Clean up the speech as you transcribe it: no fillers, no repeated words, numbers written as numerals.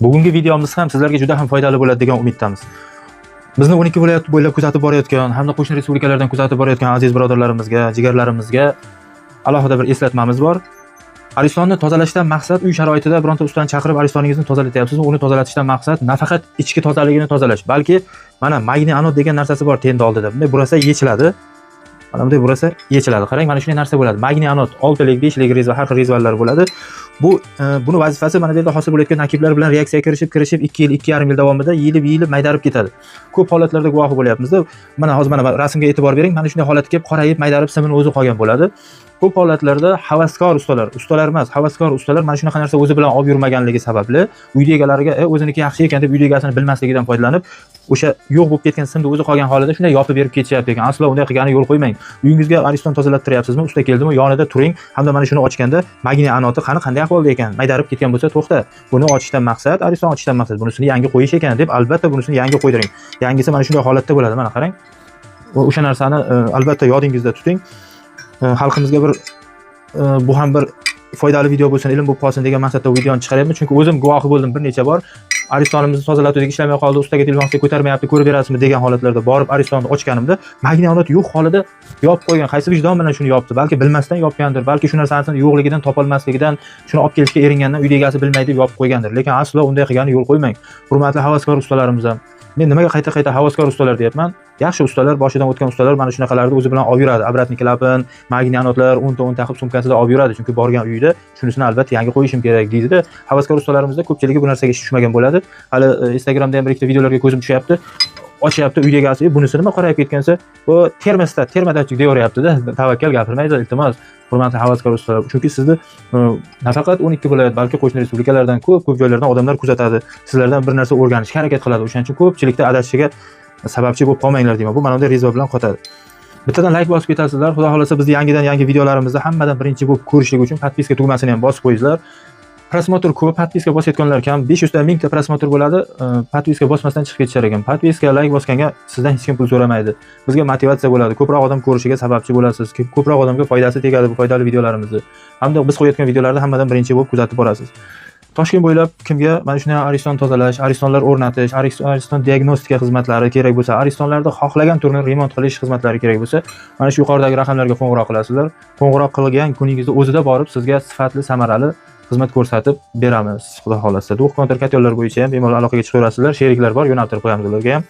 Bugungi videomiz ham sizlarga juda ham foydali bo'ladi degan umiddamiz. Bizni 12 viloyat bo'ylab kuzatib borayotgan hamda qo'shni respublikalardan kuzatib borayotgan aziz birodarlarimizga, jigarlarimizga alohida bir eslatmamiz bor. Aristonni tozalashdan maqsad uy sharoitida bironta ustani chaqirib aristoningizni tozalatyapsizmi? Uni tozalatishdan maqsad nafaqat ichki tozaligini tozalash, balki mana magniy anod degan narsasi bor tenda oldida. Bunday burasa yechiladi. Mana bunday burasa yechiladi. Qarang, mana shunday narsa bo'ladi. Magniy anod 6 lik, 5 lik rezva, har xil rezvalar bo'ladi. Bu buni vazifasi mana bu yerda hosil bo'layotgan nakiblar bilan reaksiyaga kirishib 2 yil, 2,5 yil davomida yeyilib, yeyilib maydarib ketadi. Ko'p holatlarda guvohi bo'lyapmiz-da. Mana hozir mana rasmga e'tibor bering. Mana shunday holatga kelib qorayib, maydarib simini o'zi qolgan bo'ladi. Ko'p holatlarda havaskor ustalar, ustalar emas, havaskor ustalar mana shunaqa narsa o'zi bilan olib yurmaganligi sababli uyda egalariga o'ziniki yaxshi ekan deb uyda egasini bilmasligidan foydalanib, o'sha yo'q bo'lib ketgan simni o'zi qolgan holida shunday yopib berib ketishyapti ekan. Aslo unday qilgani yo'l qo'ymang. Uyingizga ariston tozalattiryapsizmi? Usta keldimi? Yonida turing hamda mana shuni ochganda magniy anoti qani qanday ahvolda ekan? Maydarib ketgan bo'lsa to'xta. Buni ochishdan maqsad, ariston ochishdan maqsad bunisini yangi qo'yish ekan deb albatta bunisini yangi qo'ydiring. Yangisi mana shunday holatda bo'ladi. Mana qarang. O'sha narsani albatta yodingizda tuting. Xalqimizga bir bu ham bir foydali video bo'lsin, ilm bo'lib qolsin degan maqsadda bu videoni chiqaryapman. Chunki o'zim guvohi bo'ldim bir necha bor. Aristonimizni tozalatuvdik, ishlamay qoldi, ustaga telefon qilsak ko'tarmayapti, ko'rib berasizmi degan holatlarda borib aristonni ochganimda magniy anod yo'q holida yopib qo'ygan. Qaysi vijdon bilan shuni yopdi? Balki bilmasdan yopgandir, balki shu narsasini yo'qligidan, topolmasligidan, shuni olib kelishga eringandan uyda egasi bilmaydi deb yopib qo'ygandir. Lekin aslo unday qilgani yo'l qo'ymang. Hurmatli havaskor ustalarimiz ham. Men nimaga qayta-qayta havaskor ustalar deyapman? Yaxshi ustalar, boshidan o'tgan ustalar mana shunaqalarni o'zi bilan olib yuradi. Обратный klapan, magniy anodlar 10 ta 10 ta qilib sumkasida olib yuradi. Chunki borgan uyida shunisini albatta yangi qo'yishim kerak deydi-da. Havaskor ustalarimizda ko'pchiligi bu narsaga tushmagan bo'ladi. Hali Instagramda ham bir ikkita videolarga ko'zim tushyapti. Ochyapti uyga egasi, bunisi nima qorayib ketgansa, bu termostat, termodatchik deyaveryapti-da. Tavakkal gapirmaydi, iltimos. Hurmatli havaskor ustalar, chunki sizni nafaqat 12 viloyat, balki qo'shni respublikalardan ko'p-ko'p joylardan odamlar kuzatadi. Sizlardan bir narsa o'rganishga harakat qiladi. O'shaning uchun ko'pchilikda adashishiga sababchi bo'lib qolmanglar deyman. Bu mana bunday rezva bilan qotadi. Bittadan like bosib ketasizlar. Xudo xolasa bizni yangidan yangi videolarimizni hammadan birinchi bo'lib ko'rishlik uchun подписка tugmasini ham bosib qo'yinglar. Просмотр ko'p, подписка bosayotganlar kam. 500 ta 1000 ta просмотр bo'ladi, подписка bosmasdan chiqib ketishar ekan. Подписка, like bosganga sizdan hech kim pul so'ramaydi. Bizga motivatsiya bo'ladi. Ko'proq odam ko'rishiga sababchi bo'lasiz. Ko'proq odamga foydasi tegadi bu foydali videolarimizni. Hamda biz qo'yayotgan videolarni hammadan birinchi bo'lib kuzatib borasiz. Toshkent bo'ylab kimga mana shunday ariston tozalash, aristonlar o'rnatish, ariston diagnostika xizmatlari kerak bo'lsa, aristonlarda xohlagan turini remont qilish xizmatlari kerak bo'lsa, mana shu yuqoridagi raqamlarga qo'ng'iroq qilasizlar. Qo'ng'iroq qilgan kuningizda o'zida borib sizga sifatli, samarali xizmat ko'rsatib beramiz. Xudo xolasa. Двухконтур котёл lar bo'yicha ham bemalol aloqaga chiqaverasizlar. Sheriklar bor, yo'naltirib qo'yamiz ularga ham.